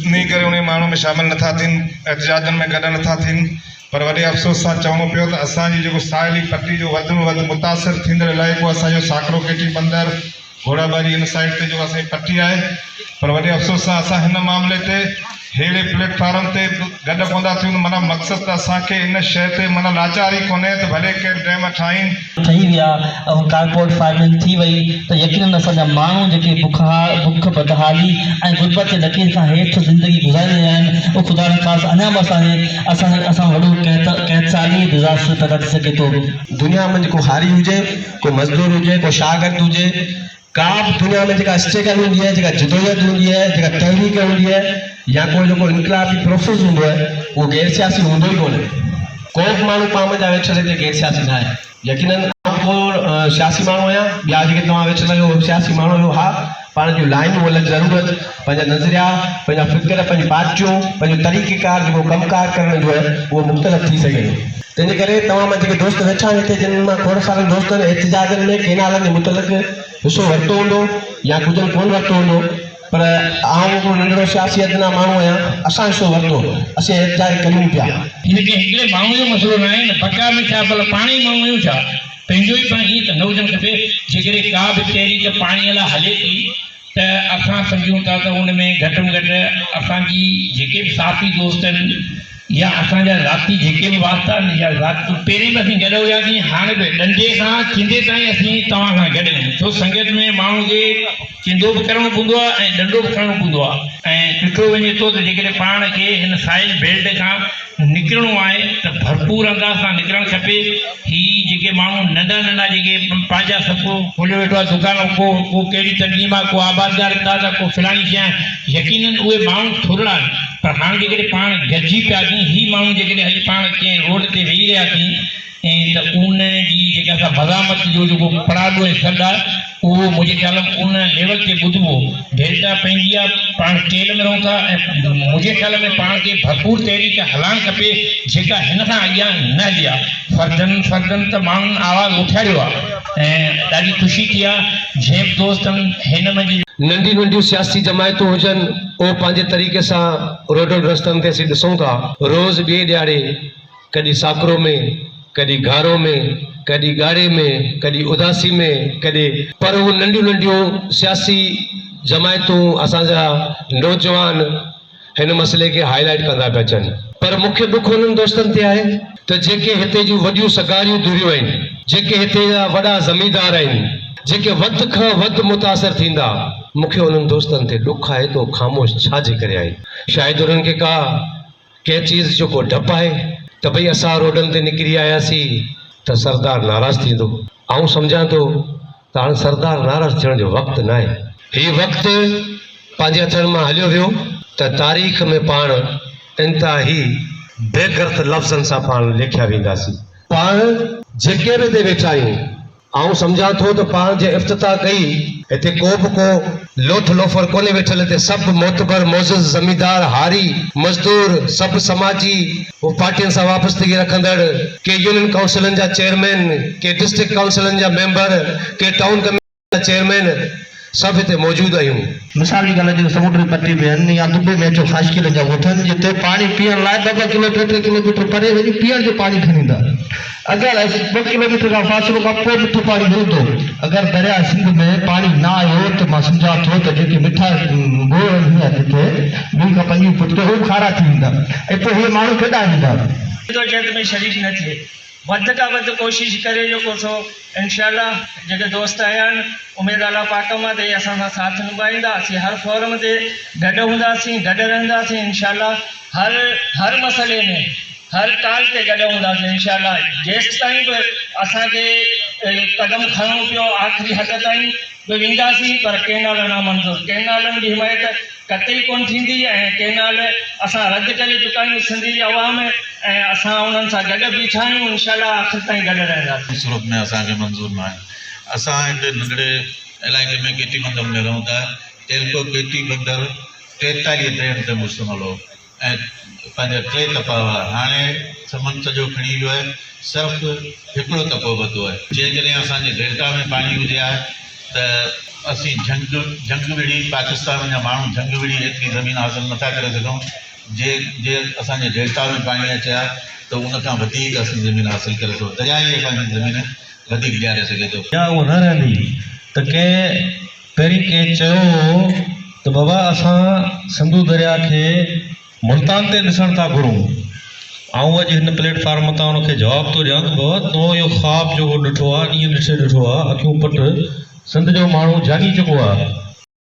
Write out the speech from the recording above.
انهي ڪري انهي ماڻهو ۾ شامل نٿا ٿين احتجاجن ۾ گڏ نٿا ٿين پر وڏي افسوس سان چوڻو پيو ته اسان جي جيڪو ساحلي پٽي جو وڌ ۾ وڌ متاثر ٿيندڙ علائقو اسان جو ساڪرو ڪيٽي بندر گهوڙاٻاري هن سائيڊ تي جيڪو اسان جي پٽي آهي پر وڏي افسوس سان اسان هن معاملي تي ههڙي پليٽ فارم تي به گڏ ڪونه ٿا ٿيون معنيٰ مقصد ته اسان کي ان شيء تي معنيٰ لاچار ئي ڪونهي ته ڀلي ڪير ڊيم ٺاهين. ٺهي ويا ۽ ڪارپوريٽ فارمنگ ٿي وئي ته يقينن اسان جا ماڻهو جيڪي بک بک بدحالي ۽ غربت جي لڪير کان هيٺ زندگي گذاري رهيا آهن اهو خدا نخواست اڃا به اسان جي اسان اسان وڏو قحط قحط سالي ڊزاسٽر پيدا ٿي سگهي ٿو. دنيا منجھ ڪو هاري هجي، ڪو مزدور هجي، ڪو شاگرد هجي، ڪا به دنيا ۾ جيڪا اسٽرگل هوندي آهي، جيڪا جدوجهد هوندي آهي، جيڪا تحريڪ هوندي آهي يا ڪو جيڪو انقلابي پروسيس هوندو آهي اهو غير سياسي هوندو ئي ڪونهي. ڪو به ماڻهو پاڻ منجهان ويٺل هتي غير سياسي ناهي. يقينن آئون ڪو سياسي ماڻهو آهيان، ٻيا جيڪي توهان ويٺل آهيو اهي به سياسي ماڻهو آهيو. ها پاڻ جون لائنون الڳ ضرورت، پنهنجا نظريا، پنهنجا فڪر، پنهنجون پارٽيون، پنهنجو طريقيڪار جيڪو ڪم ڪار ڪرڻ جو آهي اهو مختلف ٿي سگهي ٿو. تنهنجي ڪري توهان مان جيڪي دوست ويٺا آهن هتي جن مان کوڙ سارن دوستن احتجاجن ۾ ڪينالن جي متعلق حصو ورتو هوندو يا ڪجهن ڪونه ورتو هوندو پر آئون هڪڙو ننڍڙو سياسي ادنيٰ ماڻهو آهيان اسان حصو ورتو اسين احتجاج ڪريون پيا. هي ڪنهن هڪڙي ماڻهو جو مسئلو ناهي نه بقا ۾ ڇا ڀلا پاڻ ئي ماڻهو آهيون ڇا پنهنجو ئي پاڻ ائين ته نه هجڻ کپي جيڪڏهن ڪا به تحريڪ پاڻي لاء هلي ٿي ته اسان سمجهون ٿا ته ان ۾ گهٽ ۾ گهٽ اسان جي جيڪي به صحافي دوست آهن يا اسان جا ذاتي جيڪي به واسطا آهن يا ذاتي پهرين به اسين گڏ هياسين هاڻي به ڏنڊي کان چندي تائين اسين توهان سان گڏ آهيون ڇو سنگت ۾ ماڻهو کي چندو به ڪرڻو پوندو آهي ۽ ڏنڊو به کڻڻو پوندو آهي ۽ ڏٺو وڃي ٿو ته جيڪڏهن پاڻ کي هن ساحل بيلٽ کان نڪرڻو آهي ته ڀرپور انداز سان نڪرڻ کپي. هي جيڪي ماڻهو ننڍا ننڍا جيڪي پنهنجا سڀ ڪو کوليو ويٺو آهي دڪان ڪو ڪو ڪهڙي تنظيم آهي ڪو آبادگار اتحاد آهي ڪو فلاڻي شيء آهي يقينن اهي ماڻهو ٿورڙا آهن پر هاڻ جيڪڏهن پاڻ گڏجي پياسين هي ماڻهو جيڪڏهن اڄ پاڻ ڪنهن روڊ تي ويهي رهياسين ۽ ته ان جي جيڪا سا مزاحمت جو جيڪو پڙاڏو ۽ سڏ آهي اهو منهنجي خيال ۾ ان ليول تي ٻڌبو. ڊيلٽا پنهنجي آ، پاڻ ڪيل ۾ رهون ٿا ۽ منهنجي خيال ۾ پاڻ کي ڀرپور تحريڪ هلائڻ کپي جيڪا هن کان اڳيان نه هلي آ. فردن فردن ته ماڻهن آواز اٿاريو آ ۽ ڏاڍي خوشي ٿي آ جنهن به دوستن هن منجهه. ننڍيون ننڍيون سياسي جماعتون هجن اهو پنهنجي طريقي سان روڊن رستن تي اسين ڏسون ٿا روز ٻئي ڏهاڙي ڪڏهن ساڪرو ۾، ڪڏهن گهارو ۾، ڪڏهن ڳاڙهي ۾، ڪڏهن اداسي ۾، ڪڏهن. پر هو ننڍيون ننڍيون سياسي جماعتون اسان جا نوجوان هن مسئلي کي هائي لائيٽ ڪندا پيا اچن. پر مون کي ڏک انهن دوستن تي آهي ته جيڪي هتي جون وڏيون سگهاريون ڌريون آهن، جيڪي هتي جا وڏا زميندار آهن، جيڪي وڌ کان وڌ متاثر ٿيندا، مون کي انهن دوستن تي ڏک آهي ته هو خاموش ڇا جي ڪري آهن؟ شايد انهن کي ڪا ڪنهن چيز جو ڪو ڊپ آهي ته ڀئي اسان روڊن تي نڪري آياسين ته سردار ناراض ٿيندو. آئون سمجهان ٿو ته هاڻ سردار ناراض ٿيڻ جو وقت ناهي. هي وقت پنهنجي هٿن مان هليو ويو ته تاريخ ۾ پاڻ انتهائي بيغرت لفظن سان پاڻ ليکيا وينداسين. پاڻ جيڪي به هتي ويٺا آهيون آئون سمجهان ٿو ته پاڻ جنهن افتتاح ڪئي، هتي ڪو به ڪو لوٺ لوفر ڪونهي ويٺل، هتي سڀ معتبر، معزز، زميندار، هاري، مزدور، سڀ سماجي پارٽين سان وابستگي رکندڙ، ڪي يونين ڪائونسلن جا چيئرمين، ڪي ڊسٽرڪٽ ڪائونسلن جا ميمبر، ڪي ٽائون ڪميٽين جا چيئرمين، سڀ هتي موجود آهيون. مثال جي ڳالهه جيڪي سمنڊ جي پٽي ۾ آهن يا دبئي ۾ اچو خاشقيلن جا ڳوٺ آهن جتي پاڻي پيئڻ لاء ٻه ٻه ڪلو ٽي ٽي ڪلو ميٽر پري وڃي پيئڻ جو پاڻي کڻي ايندا اگر ٻه ڪلو ميٽر کان فاصلو کان پوء مٺو پاڻي ملندو اگر درياء سنڌ ۾ پاڻي نه آيو ته مان سمجهان ٿو ته جيڪي مٺا ٻوڙ آهن هينئر جتي 20 کان 25 فوٽ تي اهي به کارا ٿي ويندا ۽ پوء اهي ماڻهو ڪيڏانهن ويندا. جدوجهد ۾ شريڪ نه ٿئي وڌ کان وڌ ڪوشش ڪري جيڪو سو انشاء الله جيڪي دوست آيا آهن اميد الله پاڪ مان ته اهي اسان سان ساٿ نڀائيندا اسين هر فورم تي گڏ هونداسين گڏ رهنداسين انشاء الله هر هر مسئلي ۾ هر ڪال تي گڏ هونداسين انشاء الله جيستائين به اسان کي قدم کڻڻو پيو آخري حد تائين به وينداسين پر ڪينال نامنظور ڪينالن جي حمايت قطعي ڪونه ٿيندي ۽ ڪينال اسان رد ڪري چڪا آهيون سنڌي عوام ۽ اسان انهن سان گڏ بيٺا آهيون انشاء الله آخر تائين گڏ رهنداسين. صورت ۾ اسان کي منظور ناهي. اسان هڪ ننڍڙي علائقي ۾ ڪيٽي بندر ۾ رهون ٿا. ٽيلڪو ڪيٽي بندر 43 ڊرين تي مشتمل هو ۽ پنهنجا ٽي تپا هئا. هاڻي سمنڊ سڄو کڻي ويو آهي. صرف هڪڙو تپو بتو آهي. جيڪڏهن اسان جي ڊيلٽا ۾ پاڻي هجي ها ته. اسين جهنگ جنگ وڙهي پاڪستان جا ماڻهو جنگ وڙهي ايتري زمين حاصل نٿا ڪري سگهون جي جي اسان جي ڊيلٽا ۾ پاڻي اچي ها ته ان کان وڌيڪ اسين زمين حاصل ڪري سگهون درياء ئي اسان کي زمين وڌيڪ ڏياري سگهي ٿو. يا اها نه رهندي ته ڪنهن پهرين ڪنهن چيو هو ته بابا اسان سنڌو درياء کي ملتان تي ڏسڻ ٿا گهرون. آئون اڄ هن پليٽ فارم تان ان کي جواب ٿو ڏيان ته بابا تو اهو خواب جيڪو ڏٺو آهي ڏينهن ڏٺي ڏٺو آهي اکيون پٽ سنڌ جو ماڻهو جاڳي چڪو آهي.